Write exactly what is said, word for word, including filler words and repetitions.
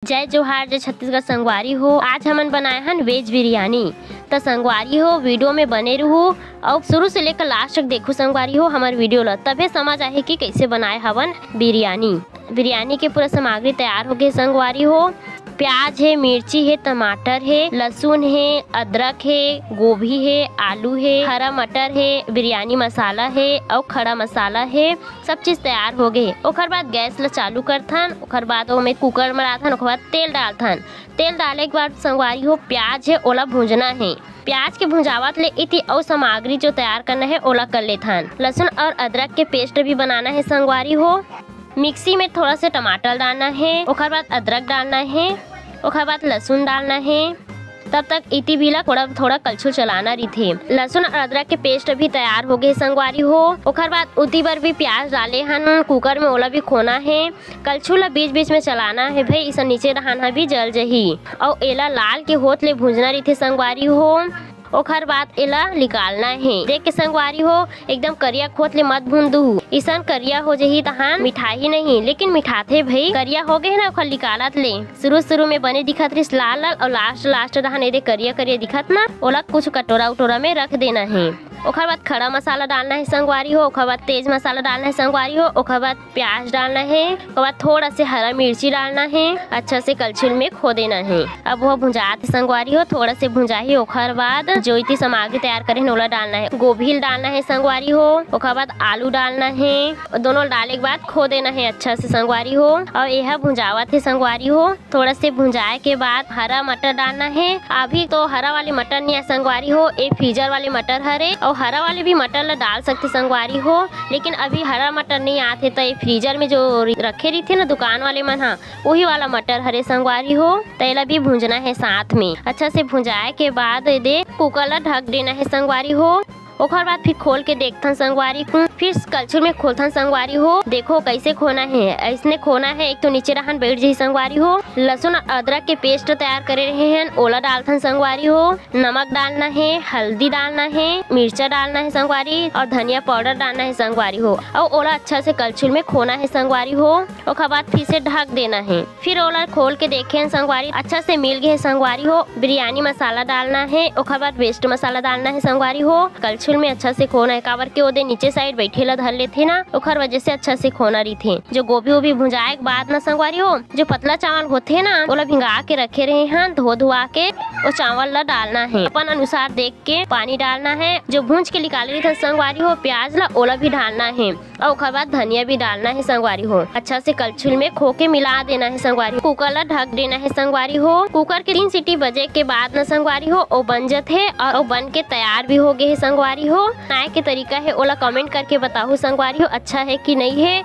जय जोहार, जय छत्तीसगढ़ संगवारी हो। आज हमन बनाए हन वेज बिरयानी। त संगवारी हो, वीडियो में बने रहू अउ शुरू से लेकर लास्ट तक देखू संगवारी हो हमर वीडियो ला, तभे समझ आही कि कइसे बनाए हवन बिरयानी। बिरयानी के पूरा सामग्री तैयार हो गे संगवारी हो। प्याज हे, मिर्ची हे, टमाटर हे, लहसुन हे, अदरक हे, गोभी हे, आलू हे, हरा मटर हे, बिरयानी मसाला हे अउ खड़ा मसाला हे। सब चीज तैयार हो गे। ओकर बाद गैस ला चालू करथन, ओकर बाद ओमे कुकर मराथन, ओकर बाद तेल डालथन। तेल डाले के बाद संगवारी हो, प्याज हे ओला भूंजना हे। प्याज के भुंजावत ले इति अउ सामग्री जो तैयार करना हे ओला कर लेथन। लहसुन और अदरक के पेस्ट भी बनाना हे संगवारी हो। मिक्सी में थोड़ा से टमाटर डालना हे, ओकर बाद अदरक डालना हे, ओकर बाद लहसुन डालना हे। तब तक इति भी ला थोड़ा थोड़ा कलछुल चलाना रहिथे। लहसुन और अदरक के पेस्ट भी तैयार हो गे संगवारी हो। ओकर बाद उति बर भी प्याज डाले हन कुकर में, ओला भी खोना हे। कलछुल ला बीच बीच में चलाना हे भाई, इसन नीचे डहान ह भी जल जही। अउ एला लाल के होत ले भूंजना रहिथे संगवारी हो। ओखर बाद एला निकालना हे। देख के संगवारी हो, एकदम करिया होत ले मत भून दुहू। इसन करिया हो जही तहान मिठाही नहीं, लेकिन मिठाथे भई। करिया हो गे हे ना ओखर निकालत ले। शुरू शुरू में बने दिखत रिस लाल लाल, अउ लास्ट लास्ट तहान एदे करिया करिया दिखत ना, ओला कुछ कटोरा उटोरा में रख देना हे। ओखर बाद खड़ा मसाला डालना हे संगवारी हो, ओखर बाद तेज मसाला डालना हे संगवारी हो, ओखर बाद प्याज डालना हे, ओकर बाद थोड़ा से हरा मिर्ची डालना हे। अच्छा से कलछुल में खो देना हे। अब वो भुंजात हे संगवारी हो, थोड़ा से भुंजाही, ओखर बाद जो इति सामग्री तैयार करे हन ओला डालना हे। गोभी ल डालना हे संगवारी हो, ओकर बाद आलू डालना हे। दोनों ल डाले के बाद खो देना हे अच्छा से संगवारी हो। अउ एहा भुंजावत हे संगवारी हो। थोड़ा से भुंजाए के बाद हरा मटर डालना हे। अभी तो हरा वाली मटर नहीं आए संगवारी हो, ए फ्रीजर वाले मटर हरे, अउ हरा वाले भी मटर ला डाल सकथे संगवारी हो, लेकिन अभी हरा मटर नहीं आत हे, त ए फ्रीजर में जो रखे रहिथे ना दुकान वाले मन ह, वही वाला मटर हरे संगवारी हो। त एला भी भुंजना हे साथ में। अच्छा से भुंजाए के बाद एदे कुकर ला ढक देना हे संगवारी हो। ओखर बाद फिर खोल के देखथन संगवारी हो, फिर कलछुल में खोलथन संगवारी हो। देखो कैसे खोना हे, ऐसने खोना हे, एक तो नीचे रहन बैठ जही संगवारी हो। लहसुन और अदरक के पेस्ट तैयार करे रहे हन, ओला डालथन संगवारी हो। नमक डालना हे, हल्दी डालना हे, मिर्चा डालना हे संगवारी, और धनिया पाउडर डालना हे संगवारी हो, और ओला अच्छा से कलछुल में खोना हे संगवारी हो। ओखर बाद फिर से ढक देना हे। फिर ओला खोल के देखे हन संगवारी, अच्छा से मिल गे हे संगवारी हो। बिरयानी मसाला डालना हे, ओखर बाद वेस्ट मसाला डालना हे संगवारी हो। कलछुल में अच्छा से खोना हे, काबर के ओदे नीचे साइड बैठे ला धर लेथे ना, ओखर वजह से अच्छा से खोना रहिथे। जो गोभी वोभी भुंजाए के बाद ना संगवारी हो, जो पतला चावल होथे ना, ओला भिंगा के रखे रहे हन, धो धुआ के ओ चावल ला डालना हे। अपन अनुसार देख के पानी डालना हे। जो भूंज के निकाले रहिथन संगवारी हो प्याज ला, ओला भी डालना हे। अउ ओकर बाद धनिया भी डालना हे संगवारी हो। अच्छा से कलछुल में खो के मिला देना हे संगवारी हो। कुकर ला ढक देना हे संगवारी हो। कुकर के तीन सीटी बजे के बाद न संगवारी हो, ओ बन जथे और ओ बन के तैयार भी हो गे हे संगवारी हो। बनाए के तरीका हे ओला कमेंट करके बताहू संगवारी हो, अच्छा हे कि नहीं हे।